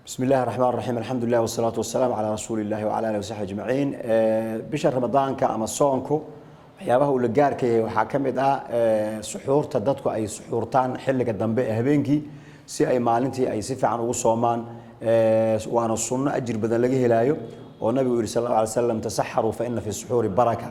بسم الله الرحمن الرحيم، الحمد لله والصلاة والسلام على رسول الله وعلى آله وصحبه أجمعين. Bisha Ramadaanka ama soonku waxyaabaha uu la gaarka yahay waxaa ka mid ah suxuurta. Dadku ay suxuurtaan xilliga dambe ee habeenkii si ay maalintii ay si fiican ugu soomaan, waana sunno ajir badan laga helaayo oo nabigu yihi صلى الله عليه وسلم: "تسحروا فإن في السحور بركة."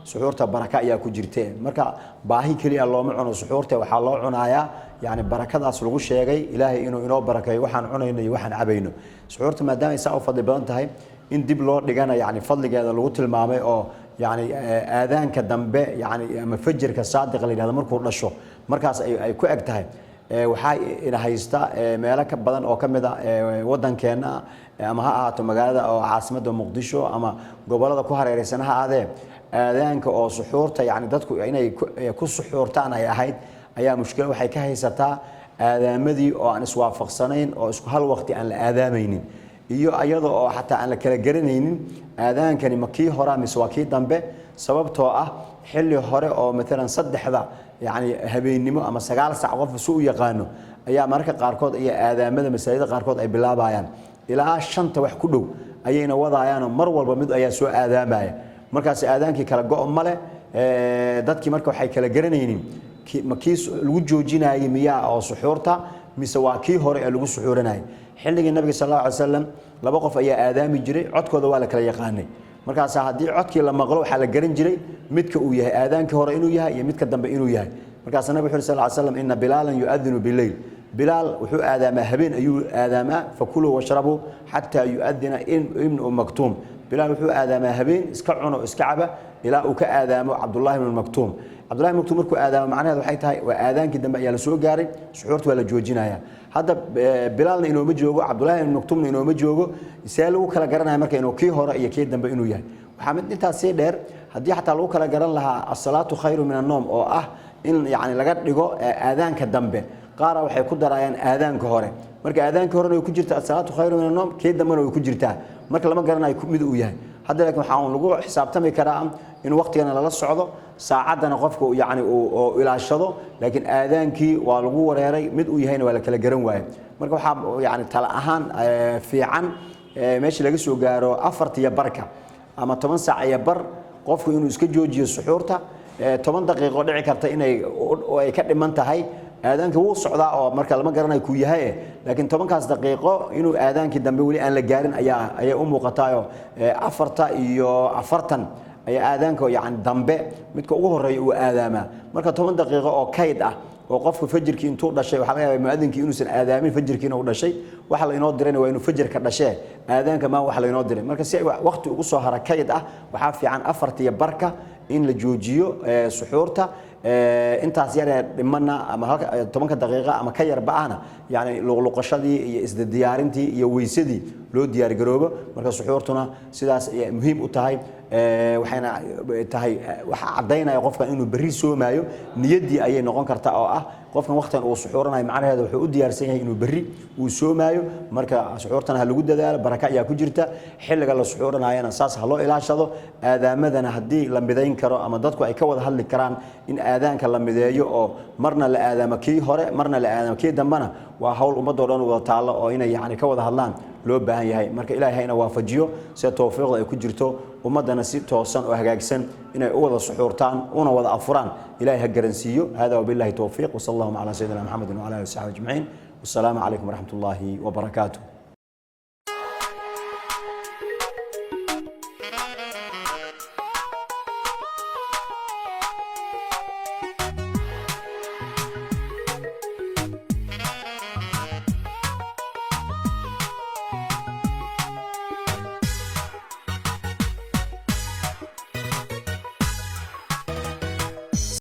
Suxuurta baraka ayaa ku jirte. Marka baahi keliya looma cuno suxuurta, waxaa loo cunayaa yani barakadaas lagu sheegay, Ilaahay inuu inoo barakeeyo waxaan cunayno iyo waxaan cabayno. Suxuurta maadaama ay saa u fadli badan tahay, in dib loo dhigana yani fadligeeda lagu tilmaamay oo yani aadaanka dambe yani ama fajirka saadiqa la yidhahdo markuu dhasho markaas ay ku eg tahay. Waxaa ina haysta meelo ka badan oo ka mid a waddankeenna, ama ha ahaato magaalada oo caasimadda Muqdisho ama gobollada ku hareeraysan ha ahaadee, aadaanka oo suxuurta yani dadku inay ku suxuurtaan ay ahayd ayaa mushkilo waxay ka haysataa aadaamadii oo aan iswaafaqsanayn oo isku hal waqti aan la aadaamaynin, iyo iyada oo xataa aan la kala garanaynin aadaankani ma kii horaa mise waa kii dambe, sababtoo ah xilli hore oo maalan 3da yani habeennimo ama 9 sac qof si u yaqaano ayaa mararka qaarkood iyo aadaamada masaajida qaarkood ay bilaabayaan ilaa 5ta wax ku dhow ayayna wadaayaanoo mar walba mid ayaa soo aadaamaya. Markaas aadaankii kala go' male dadkii. Marka waxay kala garanaynin ma kii lagu joojinayay miyaa oo suxuurta mise waa kii hore ee lagu suxuuranayay. Xilligii nabiga صلى الله عليه وسلم laba qof ayaa aadaami jiray, codkooda waa la kala yaqaanay. Markaas haddii codkii la maqlo waxaa la garan jiray midka uu yahay, aadaankii hore inuu yahay iyo midka dambe inuu yahay. Markaas nabig wuxu صلى الله عليه وسلم: "إن بلالا يؤذن بالليل." Bilaal wuxuu aadaamaa, habeen ayuu aadaamaa. "فكلوا واشربوا حتى يؤذن ابن أم مكتوم." Bilaal wuxuu aadaamaa habeen, iska cuno, iska caba ilaa uu ka aadaamo Cabdullahi ibnu Maktuum. Cabdullahi ibn Maktuum markuu aadaamo, macnaheedu waxay tahay waa aadaankii dambe ayaa la soo gaaray, suxuurta waa la joojinaya. Hadda Bilaalna inooma joogo, Cabdullahi ibn Maktuumna inooma joogo. See lagu kala garanaya marka inuu kii hore iyo kii dambe inuu yahay? Waxaa mid intaas sii dheer, haddii xataa lagu kala garan lahaa "الصلاة خير من النوم" oo ah in yani laga dhigo aadaanka dambe, qaara waxay ku darayaan aadaanka hore. Marka aadaanka horena way ku jirtaa "الصلاة خير من النوم", kii dambena way ku jirtaa. Marka lama garanayo mid uu yahay hadda, laakiin waxaa lagu xisaabtami karaa in waqtigana lala socdo, saacaddana qofka yani uu ilaashado. Laakiin aadaankii waa lagu wareeray, mid uu yahayna waa la kala garan waaye. Marka waxaa yani tala ahaan fiican meesha laga soo gaaro 4:15 ama 9:15 qofku inuu iska joojiyo suxuurta. 10 daqiiqo dhici karta inay ay ka dhiman tahay, aadaanka wuu socdaa oo marka lama garanayo kuu yahay, laakiin 10kaas daqiiqo inuu aadaankii dambe weli aan la gaarin ayaa ayay u muuqataayoo 4:40 ayaa aadaanka yani dambe midka ugu horeeya uu aadaamaa. Marka 10 daqiiqo oo kayd ah oo qofku fajirkii intuu dhashay, waxaa laga yaabaa muadinkii inuusan aadaamin fajirkiina uu dhashay. Waxa la inoo dirayna waa inuu fajirka dhashee, aadaanka maa waxa lainoo diray. Marka si ay waqti ugu soo hara kayd ah, waxaa fiican 4:30 in la joojiyo suxuurta. Intaas yaree dhimana ama 10ka daqiiqa ama ka yarba ahna yani luqluqashadii iyo isdiyaarintii iyo weysadii loo diyaargaroobo. Marka suxuurtuna sidaas ayay muhiim u tahay, waxayna tahay waxa caddaynaya qofkan inuu berri soomaayo. Niyaddii ayay noqon kartaa oo ah qofkan waqtigan uu suxuuranayo macnaheeda wuxuu u diyaarsan yahay inuu berri uu soomaayo. Marka suxuurtana ha lagu dadaalo, baraka ayaa ku jirta. Xilliga la suxuuranayana saas ha loo ilaashado. Aadaamadana haddii la midayn karo ama dadku ay ka wada hadli karaan in aadaanka la mideeyo oo marna la aadaamo kii hore, marna la aadaamo kii dambena, waa hawl ummadoo dhan wada taallo oo inay yani ka wada hadlaan loo baahan yahay. Marka Ilahay hayna waafajiyo sida towfiiqda ay ku jirto, ummaddana si toosan oo hagaagsan inay u wada suxuurtaan una wada afuraan Ilahay ha garansiiyo. هذا وبالله التوفيق، وصلى اللهم على سيدنا محمد وعلى آله وصحبه أجمعين، والسلام عليكم ورحمة الله وبركاته.